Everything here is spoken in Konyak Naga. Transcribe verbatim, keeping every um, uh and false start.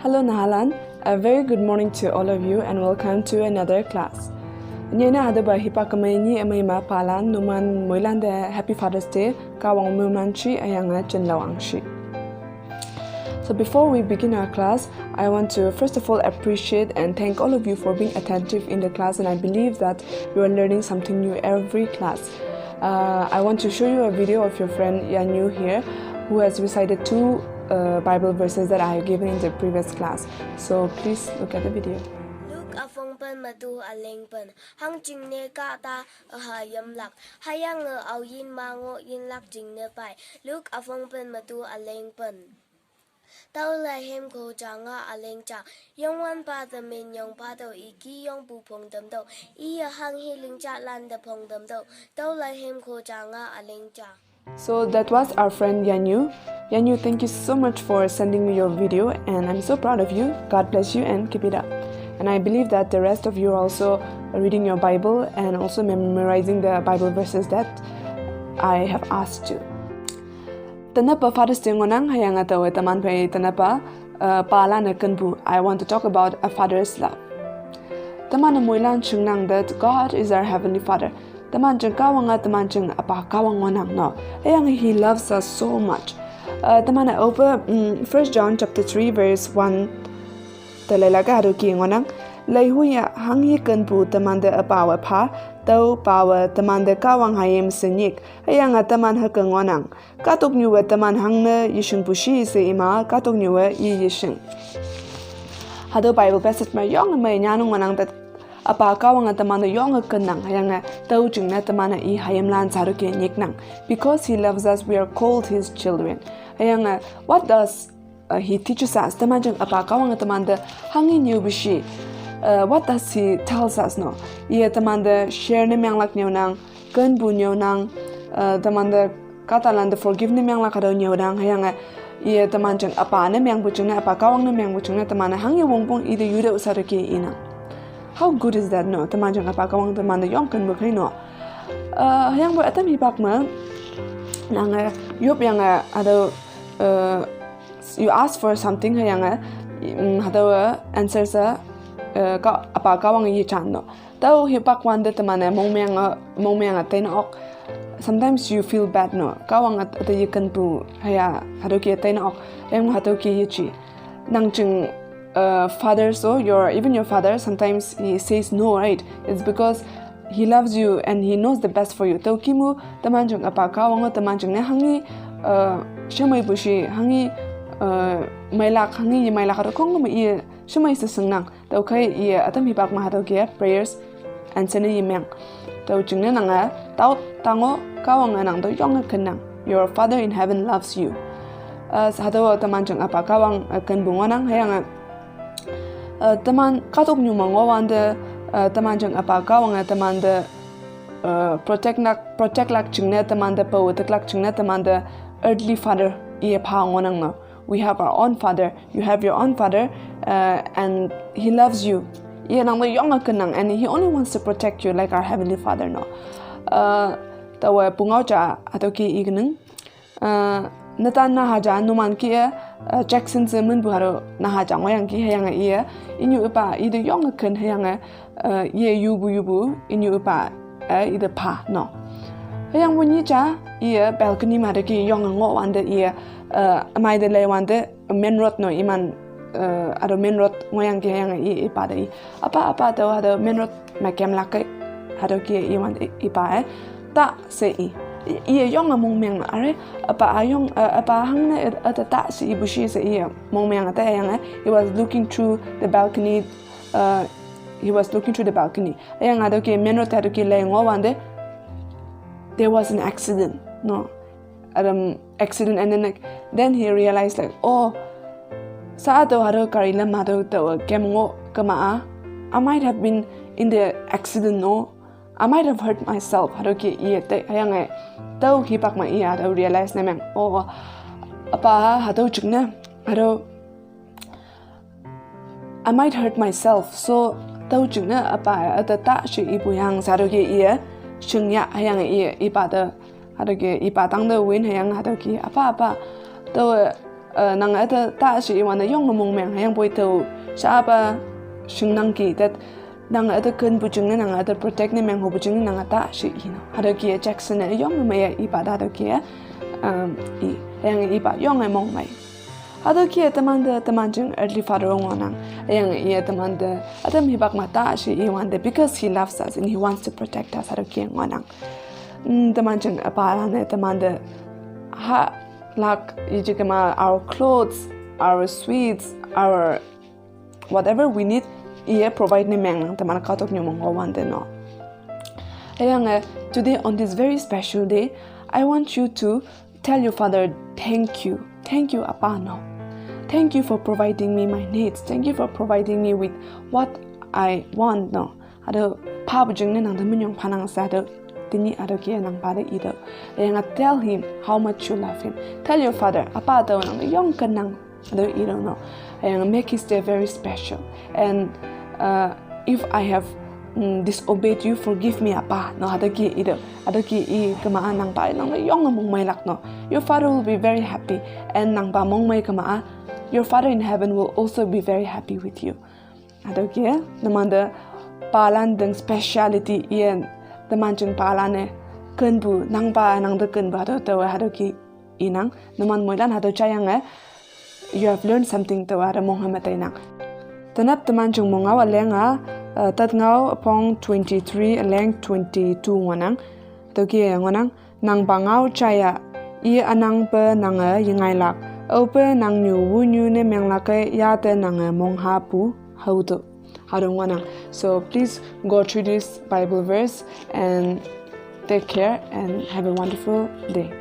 Hello nahalan, a very good morning to all of you and welcome to another class. Nyena hadaba hipa kamai ni amai ma palan numan moilan de Happy Father's Day ka wang muman chi ayanga chen lawang shi. So before we begin our class, I want to first of all appreciate and thank all of you for being attentive in the class, and I believe that you are learning something new every class. Uh, I want to show you a video of your friend Yanyu here, who has recited two uh, Bible verses that I have given in the previous class. So please look at the video. Luke afong pen madu aleng pen hang jingne ka ta aha yamlak hayang e au yin mango yinlak jingne pai. Luke afong pen madu aleng pen. Tau lai hem ko janga aleng cha. Yongwan pa de min yong pa do iki yong bu phong dem do. Iya hang hi ling cha lan de phong dem do. Tau lai hem ko janga aleng cha. So that was our friend Yanyu. Yanyu, thank you so much for sending me your video, and I'm so proud of you. God bless you and keep it up. And I believe that the rest of you are also reading your Bible and also memorizing the Bible verses that I have asked you. Tanapa Father's Day ngonang hayang atawe taman pai tanapa uh, pala na kanbu. I want to talk about a father's love. Taman moilan chingnang that God is our heavenly Father. Taman chang kawanga taman chang apa kawang ngonang no. Ayang he loves us so much. Uh, taman over mm, First John chapter three verse one. Talai laga haru ki ngonang. Lai huya hang hi kanbu taman de apa wa pa. Tau pa wa taman de kawang hayem senyik. Ayang a taman ha ngonang. Katuk nyu wa taman hang ne yishing pushi se ima katuk nyu wa yi yishing. Hado Bible passage ma yong ma nyanung ngonang that apa kawang a taman yong a kanang hayang a tau jing na taman a i hayam lan zaru ke nyik nang. Because he loves us, we are called his children. Hayang a what does uh, he teaches us? Taman jang apa kawang a taman da hangi nyu bishi. Uh, what does he tells us no? Iya taman da share ne myang lak nyu nang, kan bu nyu nang, uh, taman da katalan da forgive ne myang lak kadau nyu nang hayang a iya taman jang apa ne myang bu jang ne apa kawang ne myang bu jang ne taman hangi wong pong ida yuda usara ke ina. How good is that no? Taman jang apa kawang taman da yong kan bu kai no. Uh, hayang bu atam hipak ma nang a yop yang a ada uh, you ask for something hayang a mm, hadawa answer sa uh, ka apa kawang yi chan no. Tau hipak wan de taman a mong myang a mong myang a ten ok. Sometimes you feel bad no. Kawang at at yi kanbu haya hado ki ten ok. Em hado ki yi chi. Nang ching uh, father so your even your father sometimes he says no, right? It's because he loves you and he knows the best for you. Tau kimu taman jang apa kawang taman jang ne hangi uh, shamai bushi hangi uh, mailak hangi yi mailak ada kong ma iya shamai seseng nang. Tau kai iya atam hipak ma hado kia prayers and sene yi myang. Tau jing ne nang a tau tango kawang a nang tau yong a kenang. Your father in heaven loves you. Uh, hado taman jang apa kawang uh, kan bu ngonang hayang a uh, taman katuk nyu ma ngo wan de uh, taman jang apa kawang a taman de uh, protect nak protect lak jing ne taman de pau tek lak jing ne taman de earthly father iya pa ngonang no. We have our own father. You have your own father, uh, and he loves you. Iya nang lo yong a kenang, and he only wants to protect you like our heavenly father no. Uh, tawa pungau cha hado ki igneng. Uh, natan na haja numan ki uh, Jackson se mun bu haro na haja ngoyang ki hayang iya. Inyu ipa ida yong a ken hayang uh, ye yubu yubu inyu ipa uh, ida pa no. Hayang bu ni cha iya balcony ma da ki yong a ngo wan de iya uh, amai de lai wan de main road no iman uh, ado main road ngoyang ki hayang i ipa da i apa apa tau hado main road ma kem lak hado ki i wan ipa eh ta se i i yong a mong meng are apa ayong uh, apa hang ne ata ta se i bushi se i mong meng ta hayang eh he was looking through the balcony uh, he was looking through the balcony. Ayang ado ki main road ado ki lai ngo wan de there was an accident no. Adam accident and then like then he realized like oh sa ado haro kari lam ado to kem ngo kama a I might have been in the accident no. I might have hurt myself haro ki iya te hayang e tau hipak ma iya ado realize na meng oh apa hado chuk na ado I might hurt myself. So tau ching na apa ata ta shi ipu yang sa do ki iya ching ya hayang iya ipa ta hado ki ipa tang da win hayang hado ki apa apa tau Uh, nang ata ta shi iwan da yong mong meng yang boi tau shaba shing nang ki that nang ata kun bujing ne nang ata protect ne meng ho bujing ne nang ata shi ino. Hado ki Jackson ne yong maya iba da do ki um i yang iba yong mong mai. Hado ki teman da teman jing earthly father ngonang. Yang i teman da ata mi bak mata shi iwan da because he loves us and he wants to protect us. Hado ki ngonang. Mm, teman jing apa ne teman da ha like ijikama our clothes, our sweets, our whatever we need, iye provide ne meng nang teman katok nyomong wan de no. Ayang eh, today on this very special day, I want you to tell your father thank you. Thank you, Apa, no. Thank you for providing me my needs. Thank you for providing me with what I want, no. Ado pa bujing ne nang da minyong panang sa do tini ado ki nang pa da ido. Ayang tell him how much you love him. Tell your father, Apa do nang da yong kan nang ado ido no. Ayang make his day very special. And uh, if I have mm, disobeyed you, forgive me, Apa. No, ado ki ido. Ado ki i kama nang pa nang da yong mong mai lak no. Your father will be very happy. And nang pa mong mai kama your father in heaven will also be very happy with you. Ado ki, teman da palan deng speciality iyan teman jing palan eh kenbu nang pa nang da kenbu ado tawa ado ki inang teman moilan ado chayang eh you have learned something tawa ado mong hamatai nang. Tanap teman jing mong awa leng a uh, tat ngau pong twenty-three leng twenty-two ngonang. Ado ki ngonang. Nang pa ngau chaya, i anang pe nang e yingai lak. Au pe nang nyu wu nyu ne meng lak e ya te nang e mong ha pu hau tu. Harung wanang. So please go through this Bible verse and take care and have a wonderful day.